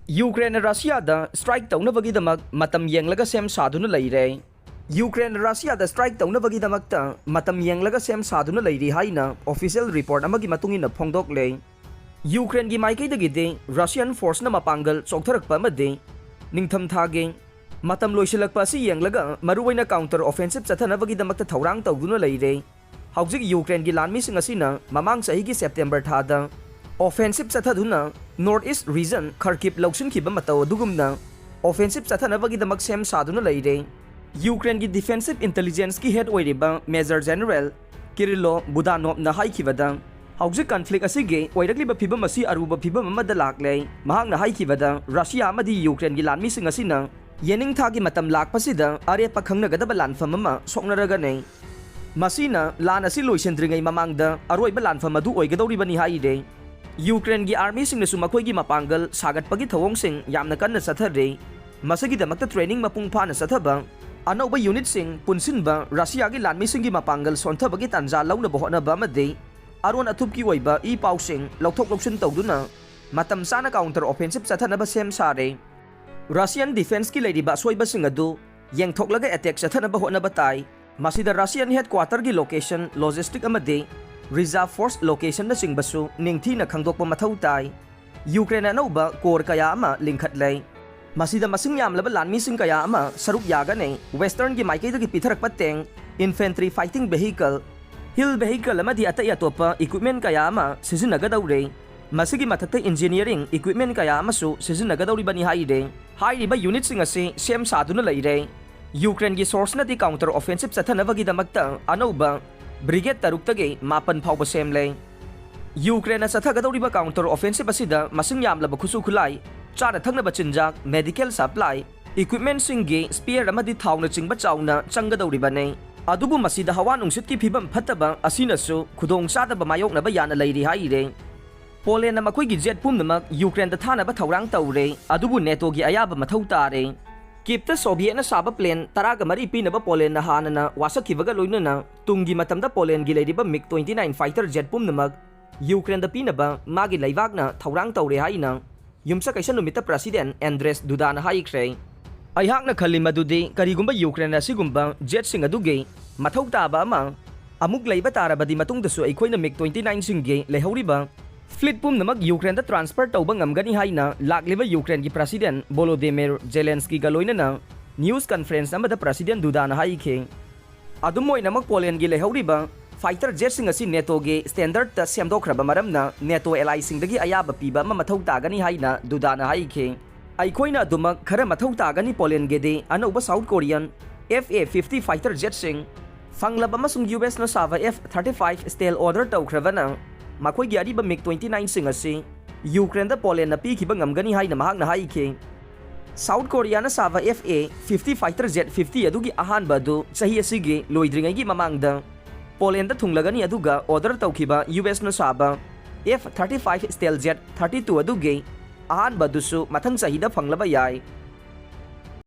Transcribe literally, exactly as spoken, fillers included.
ꯌꯨꯀ꯭ꯔꯦꯟꯅ ꯔꯁꯤꯌꯥꯗ strike ꯇꯧꯅꯕꯒꯤꯗꯃꯛ ꯃꯇꯝ ꯌꯦꯡꯂꯒ ꯁꯦꯝ ꯁꯥꯗꯨꯅ ꯂꯩꯔꯦ꯫ ꯌꯨꯀ꯭ꯔꯦꯟꯅ ꯔꯁꯤꯌꯥꯗ ꯁ꯭ꯇ꯭ꯔꯥꯏꯛ ꯇꯧꯅꯕꯒꯤꯗꯃꯛꯇ ꯃꯇꯝ ꯌꯦꯡꯂꯒ ꯁꯦꯝ ꯁꯥꯗꯨꯅ ꯂꯩꯔꯤ ꯍꯥꯏꯅ ꯑꯣꯐꯤꯁꯤꯌꯦꯜ ꯔꯤꯄꯣꯔꯠ ꯑꯃꯒꯤ ꯃꯇꯨꯡ ꯏꯟꯅ ꯐꯣꯡꯗꯣꯛꯂꯦ꯫ ꯌꯨꯀ꯭ꯔꯦꯟꯒꯤ ꯃꯥꯏꯀꯩꯗꯒꯤꯗꯤ ꯔꯁꯤꯌꯥꯟ ꯐꯣꯔꯁꯅ ꯃꯄꯥꯡꯒꯜ ꯆꯣꯛꯊꯔꯛꯄ ꯑꯃꯗꯤ ꯅꯤꯡꯊꯝꯊꯥꯒꯤ ꯃꯇꯝ ꯂꯣꯏꯁꯤꯜꯂꯛꯄ ꯑꯁꯤ ꯌꯦꯡꯂꯒ ꯃꯔꯨꯑꯣꯏꯅ ꯀꯥꯎꯟꯇꯔ ꯑꯣꯐꯦꯟꯁꯤꯞ ꯆꯠꯊꯅꯕꯒꯤꯗꯃꯛꯇ ꯊꯧꯔꯥꯡ ꯇꯧꯗꯨꯅ ꯂꯩꯔꯦ꯫ ꯍꯧꯖꯤꯛ ꯌꯨꯀ꯭ꯔꯦꯟꯒꯤ ꯂꯥꯟꯃꯤꯁꯤꯡ ꯑꯁꯤꯅ ꯃꯃꯥꯡ ꯆꯍꯤꯒꯤ ꯁꯦꯞꯇꯦꯝꯕꯔ ꯊꯥꯗ ꯑꯣꯐꯦꯟꯁꯤꯞ ꯆꯠꯊꯗꯨꯅ ꯅꯣꯔꯠ ꯏꯁ ꯔꯤꯖꯟ ꯈꯔꯀꯤꯞ ꯂꯧꯁꯤꯟꯈꯤꯕ ꯃꯇꯧ ꯑꯗꯨꯒꯨꯝꯅ ꯑꯣꯐꯦꯟꯁꯤꯞ ꯆꯠꯊꯅꯕꯒꯤꯗꯃꯛ ꯁꯦꯝ ꯁꯥꯗꯨꯅ ꯂꯩꯔꯦ꯫ ꯌꯨꯀ꯭ꯔꯦꯟꯒꯤ ꯗꯤꯐꯦꯟꯁꯤꯞ ꯏꯟꯇꯦꯂꯤꯖꯦꯟꯁꯀꯤ ꯍꯦꯗ ꯑꯣꯏꯔꯤꯕ ꯃꯦꯖꯔ ꯖꯦꯅꯔꯦꯜ ꯀꯤꯔꯤꯂꯣ ꯕꯨꯗꯥꯅꯣꯞꯅ ꯍꯥꯏꯈꯤꯕꯗ, ꯍꯧꯖꯤꯛ ꯀꯟꯐ꯭ꯂꯤꯛ ꯑꯁꯤꯒꯤ ꯑꯣꯏꯔꯛꯂꯤꯕ ꯐꯤꯕꯝ ꯑꯁꯤ ꯑꯔꯨꯕ ꯐꯤꯕꯝ ꯑꯃꯗ ꯂꯥꯛꯂꯦ꯫ ꯃꯍꯥꯛꯅ ꯍꯥꯏꯈꯤꯕꯗ, ꯔꯁꯤꯌꯥ ꯑꯃꯗꯤ ꯌꯨꯀ꯭ꯔꯦꯟꯒꯤ ꯂꯥꯟꯃꯤꯁꯤꯡ ꯑꯁꯤꯅ ꯌꯦꯅꯤꯡꯊꯥꯒꯤ ꯃꯇꯝ ꯂꯥꯛꯄꯁꯤꯗ ꯑꯔꯦꯞꯄ ꯈꯪꯅꯒꯗꯕ ꯂꯥꯟꯐꯝ ꯑꯃ ꯁꯣꯛꯅꯔꯒꯅꯤ꯫ ꯃꯁꯤꯅ ꯂꯥꯟ ꯑꯁꯤ ꯂꯣꯏꯁꯤꯟꯗ꯭ꯔꯤꯉꯩ ꯃꯃꯥꯡꯗ ꯑꯔꯣꯏꯕ ꯂꯥꯟꯐꯝ ꯑꯗꯨ ꯑꯣꯏꯒꯗꯧꯔꯤꯕꯅꯤ ꯍꯥꯏꯔꯦ꯫ ꯌꯨꯀ꯭ꯔꯦꯟꯒꯤ ꯑꯥꯔꯃꯤꯁꯤꯡꯅꯁꯨ ꯃꯈꯣꯏꯒꯤ ꯃꯄꯥꯡꯒꯜ ꯁꯥꯒꯠꯄꯒꯤ ꯊꯧꯑꯣꯡꯁꯤꯡ ꯌꯥꯝꯅ ꯀꯟꯅ ꯆꯠꯊꯔꯤ꯫ ꯃꯁꯤꯒꯤꯗꯃꯛꯇ ꯇ꯭ꯔꯦꯅꯤꯡ ꯃꯄꯨꯡ ꯐꯥꯅ ꯆꯠꯊꯕ, ꯑꯅꯧꯕ ꯌꯨꯅꯤꯠꯁꯤꯡ ꯄꯨꯟꯁꯤꯟꯕ, ꯔꯁꯤꯌꯥꯒꯤ ꯂꯥꯟꯃꯤꯁꯤꯡꯒꯤ ꯃꯄꯥꯡꯒꯜ ꯁꯣꯟꯊꯕꯒꯤ ꯇꯥꯟꯖꯥ ꯂꯧꯅꯕ ꯍꯣꯠꯅꯕ ꯑꯃꯗꯤ ꯑꯔꯣꯟ ꯑꯊꯨꯞꯀꯤ ꯑꯣꯏꯕ ꯏ ꯄꯥꯎꯁꯤꯡ ꯂꯧꯊꯣꯛ ꯂꯧꯁꯤꯟ ꯇꯧꯗꯨꯅ ꯃꯇꯝ ꯆꯥꯅ ꯀꯥꯎꯟꯇꯔ ꯑꯣꯐꯦꯟꯁꯤꯞ ꯆꯠꯊꯅꯕ ꯁꯦꯝ ꯁꯥꯔꯦ꯫ ꯔꯁꯤꯌꯟ ꯗꯤꯐꯦꯟꯁꯀꯤ ꯂꯩꯔꯤꯕ ꯑꯁꯣꯏꯕꯁꯤꯡ ꯑꯗꯨ ꯌꯦꯡꯊꯣꯛꯂꯒ ꯑꯦꯇꯦꯛ ꯆꯠꯊꯅꯕ ꯍꯣꯠꯅꯕ ꯇꯥꯏ꯫ ꯃꯁꯤꯗ ꯔꯁꯤꯌꯟ ꯍꯦꯗꯀ꯭ꯋꯥꯇꯔꯒꯤ ꯂꯣꯀꯦꯁꯟ, ꯂꯣꯖꯤꯁꯇꯤꯛ ꯑꯃꯗꯤ ꯔꯤꯖꯥꯔꯚ ꯐꯣꯔꯁ ꯂꯣꯀꯦꯁꯟꯅꯆꯤꯡꯕꯁꯨ ꯅꯤꯡꯊꯤꯅ ꯈꯪꯗꯣꯛꯄ ꯃꯊꯧ ꯇꯥꯏ꯫ ꯌꯨꯀ꯭ꯔꯦꯟ ꯑꯅꯧꯕ ꯀꯣꯔ ꯀꯌꯥ ꯑꯃ ꯂꯤꯡꯈꯠꯂꯦ꯫ ꯃꯁꯤꯗ ꯃꯁꯤꯡ ꯌꯥꯝꯂꯕ ꯂꯥꯟꯃꯤꯁꯤꯡ ꯀꯌꯥ ꯑꯃ ꯁꯔꯨꯛ ꯌꯥꯒꯅꯤ꯫ ꯋꯦꯁꯇꯔꯟꯒꯤ ꯃꯥꯏꯀꯩꯗꯒꯤ ꯄꯤꯊꯔꯛꯄ tank, infantry fighting vehicle, hill vehicle ꯑꯃꯗꯤ ꯑꯇꯩ ꯑꯇꯣꯞꯄ ꯏꯀ꯭ꯋꯤꯞꯃꯦꯟ ꯀꯌꯥ ꯑꯃ ꯁꯤꯖꯤꯟꯅꯒꯗꯧꯔꯦ꯫ ꯃꯁꯤꯒꯤ ꯃꯊꯛꯇ ꯏꯟꯖꯤꯅꯤꯌꯔꯤꯡ ꯏꯀ꯭ꯋꯤꯞꯃꯦꯟ ꯀꯌꯥ ꯑꯃꯁꯨ ꯁꯤꯖꯤꯟꯅꯒꯗꯧꯔꯤꯕꯅꯤ ꯍꯥꯏꯔꯦ꯫ ꯍꯥꯏꯔꯤꯕ ꯌꯨꯅꯤꯠꯁꯤꯡ ꯑꯁꯤ ꯁꯦꯝ ꯁꯥꯗꯨꯅ ꯂꯩꯔꯦ꯫ ꯌꯨꯀ꯭ꯔꯦꯟꯒꯤ ꯁꯣꯔꯁꯅꯗꯤ ꯀꯥꯎꯟꯇꯔ ꯑꯣꯐꯦꯟꯁꯤꯞ ꯆꯠꯊꯅꯕꯒꯤꯗꯃꯛꯇ ꯑꯅꯧꯕ ꯕ꯭ꯔꯤꯒꯦꯗ ꯇꯔꯨꯛꯇꯒꯤ ꯃꯥꯄꯟ ꯐꯥꯎꯕ ꯁꯦꯝꯂꯦ꯫ ꯌꯨꯀ꯭ꯔꯦꯟꯅ ꯆꯠꯊꯒꯗꯧꯔꯤꯕ ꯀꯥꯎꯟꯇꯔ ꯑꯣꯐꯦꯟꯁꯤꯞ ꯑꯁꯤꯗ ꯃꯁꯤꯡ ꯌꯥꯝꯂꯕ ꯈꯨꯠꯁꯨ ꯈꯨꯠꯂꯥꯏ, ꯆꯥꯅ ꯊꯛꯅꯕ ꯆꯤꯟꯖꯥꯛ, ꯃꯦꯗꯤꯀꯦꯜ ꯁꯄ꯭ꯂꯥꯏ, ꯏꯀ꯭ꯋꯤꯞꯃꯦꯟꯁꯤꯡꯒꯤ ꯁ꯭ꯄꯤꯌꯔ ꯑꯃꯗꯤ ꯊꯥꯎꯅꯆꯤꯡꯕ ꯆꯥꯎꯅ ꯆꯪꯒꯗꯧꯔꯤꯕꯅꯤ꯫ ꯑꯗꯨꯕꯨ ꯃꯁꯤꯗ ꯍꯋꯥ ꯅꯨꯡꯁꯤꯠꯀꯤ ꯐꯤꯕꯝ ꯐꯠꯇꯕ ꯑꯁꯤꯅꯁꯨ ꯈꯨꯗꯣꯡꯆꯥꯗꯕ ꯃꯥꯌꯣꯛꯅꯕ ꯌꯥꯅ ꯂꯩꯔꯤ ꯍꯥꯏꯔꯦ꯫ ꯄꯣꯂꯦꯟꯅ ꯃꯈꯣꯏꯒꯤ ꯖꯦꯠ ꯄꯨꯝꯅꯃꯛ ꯌꯨꯀ꯭ꯔꯦꯟꯗ ꯊꯥꯅꯕ ꯊꯧꯔꯥꯡ ꯇꯧꯔꯦ, ꯑꯗꯨꯕꯨ ꯅꯦꯇꯣꯒꯤ ꯑꯌꯥꯕ ꯃꯊꯧ ꯇꯥꯔꯦ꯫ ꯀꯤꯞꯇ ꯁꯣꯚꯤꯌꯦꯠꯅ ꯁꯥꯕ ꯄ꯭ꯂꯦꯟ ꯇꯔꯥꯒ ꯃꯔꯤ ꯄꯤꯅꯕ ꯄꯣꯂꯦꯟꯅ ꯍꯥꯟꯅꯅ ꯋꯥꯁꯛꯈꯤꯕꯒ ꯂꯣꯏꯅꯅ ꯇꯨꯡꯒꯤ ꯃꯇꯝꯗ ꯄꯣꯂꯦꯟꯒꯤ ꯂꯩꯔꯤꯕ ꯃꯤꯒ ꯇ꯭ꯋꯦꯟꯇꯤ ꯅꯥꯏꯟ ꯐꯥꯏꯇꯔ ꯖꯦꯠ ꯄꯨꯝꯅꯃꯛ ꯌꯨꯀ꯭ꯔꯦꯟꯗ ꯄꯤꯅꯕ ꯃꯥꯒꯤ ꯂꯩꯕꯥꯛꯅ ꯊꯧꯔꯥꯡ ꯇꯧꯔꯦ ꯍꯥꯏꯅ ꯌꯨꯝꯁꯀꯩꯁ ꯅꯨꯃꯤꯠꯇ President Andrzej Dudaꯅ ꯍꯥꯏꯈ꯭ꯔꯦ꯫ ꯑꯩꯍꯥꯛꯅ ꯈꯜꯂꯤ ꯃꯗꯨꯗꯤ ꯀꯔꯤꯒꯨꯝꯕ ꯌꯨꯀ꯭ꯔꯦꯟ ꯑꯁꯤꯒꯨꯝꯕ jetꯁꯤꯡ ꯑꯗꯨꯒꯤ ꯃꯊꯧ ꯇꯥꯕ ꯑꯃ ꯑꯃꯨꯛ ꯂꯩꯕ ꯇꯥꯔꯕꯗꯤ ꯃꯇꯨꯡꯗꯁꯨ ꯑꯩꯈꯣꯏꯅ MiG twenty nineꯁꯤꯡꯒꯤ ꯂꯩꯍꯧꯔꯤꯕ fleet ꯄꯨꯝꯅꯃꯛ ꯌꯨꯀ꯭ꯔꯦꯟꯗ transfer ꯇꯧꯕ ꯉꯝꯒꯅꯤ ꯍꯥꯏꯅ ꯂꯥꯛꯂꯤꯕ ꯌꯨꯀ꯭ꯔꯦꯟꯒꯤ President Volodymyr Zelenskyꯒ ꯂꯣꯏꯅꯅ news conference ꯑꯃꯗ President Dudaꯅ ꯍꯥꯏꯈꯤ꯫ ꯑꯗꯨꯝ ꯑꯣꯏꯅꯃꯛ, ꯄꯣꯂꯦꯟꯒꯤ ꯂꯩꯍꯧꯔꯤꯕ fighter jetꯁꯤꯡ ꯑꯁꯤ NATOꯒꯤ standardꯇ ꯁꯦꯝꯗꯣꯛꯈ꯭ꯔꯕ ꯃꯔꯝꯅ NATO allyꯁꯤꯡꯗꯒꯤ ꯑꯌꯥꯕ ꯄꯤꯕ ꯑꯃ ꯃꯊꯧ ꯇꯥꯒꯅꯤ ꯍꯥꯏꯅ ꯗꯨꯗꯥꯅ ꯍꯥꯏꯈꯤ꯫ ꯑꯩꯈꯣꯏꯅ ꯑꯗꯨꯃꯛ ꯈꯔ ꯃꯊꯧ ꯇꯥꯒꯅꯤ꯫ ꯄꯣꯂꯦꯟꯒꯤꯗꯤ ꯑꯅꯧꯕ South Korean F A fifty fighter jetꯁꯤꯡ ꯐꯪꯂꯕ ꯑꯃꯁꯨꯡ USꯅ ꯁꯥꯕ F thirty five stealth order ꯇꯧꯈ꯭ꯔꯕꯅ, ꯃꯈꯣꯏꯒꯤ ꯑꯔꯤꯕ MiG twenty nineꯁꯤꯡ ꯑꯁꯤ ꯌꯨꯀ꯭ꯔꯦꯟꯗ ꯄꯣꯂꯦꯟꯅ ꯄꯤꯈꯤꯕ ꯉꯝꯒꯅꯤ ꯍꯥꯏꯅ ꯃꯍꯥꯛꯅ ꯍꯥꯏꯈꯤ꯫ South Koreaꯅ ꯁꯥꯕ F A fifty fighter jet fifty ꯑꯗꯨꯒꯤ ꯑꯍꯥꯟꯕ ꯑꯗꯨ ꯆꯍꯤ ꯑꯁꯤꯒꯤ ꯂꯣꯏꯗ꯭ꯔꯤꯉꯩꯒꯤ ꯃꯃꯥꯡꯗ ꯄꯣꯂꯦꯟꯗ ꯊꯨꯡꯂꯒꯅꯤ, ꯑꯗꯨꯒ order ꯇꯧꯈꯤꯕ USꯅ ꯁꯥꯕ F thirty five stealth jet thirty two ꯑꯗꯨꯒꯤ ꯑꯍꯥꯟꯕ ꯑꯗꯨꯁꯨ ꯃꯊꯪ ꯆꯍꯤꯗ ꯐꯪꯂꯕ ꯌꯥꯏ꯫